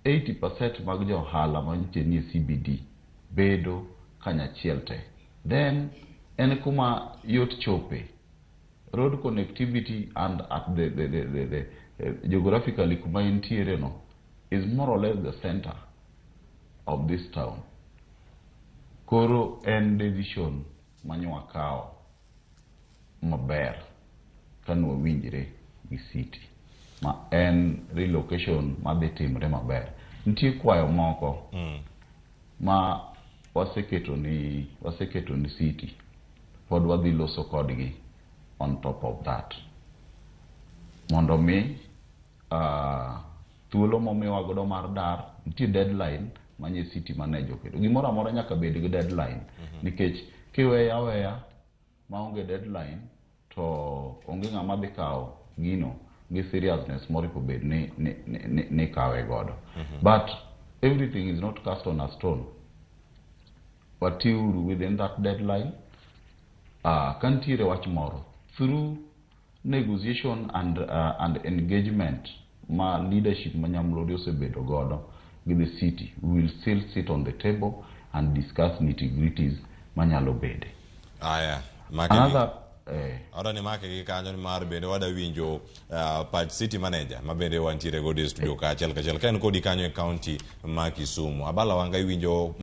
80% mag jo ohala mantie nie CBD bedo kanyachiel te. Then en kuma yot chope. Road connectivity and at the geographically kuma entiere no is more or less the center of this town. Koro en decision manyowakawo maber kanwawinjre gi city ma en relocation madhi timre maber. Nitie kwayo moko ma waseketo ni city pod wadhi loso kodgi on top of that mondo mi thuolo momiwa godo mar dar nitie deadline manye city manager oketo. Gimoro amora nyaka bed gi deadline nikech kiweyo aweya maonge deadline to onge ng'ama dhi kawo gino gi seriousness moripo bed ni kawe godo. But everything is not cast on a stone. Watiuru within that deadline. Ka nitiere wach moro through negotiation and engagement ma leadership ma Nyamlori osebedo godo gi the city, we will still sit on the table and discuss nitty gritties manyalo bede. Aya, make gi Another Adwa ni make gi kanyo nimar bende wada winjo pach city manager ma bende wantiere godo e studio ka achiel kachiel ka en kodi kanyo e county ma Kisumu. Abala Wanga, iwinjo.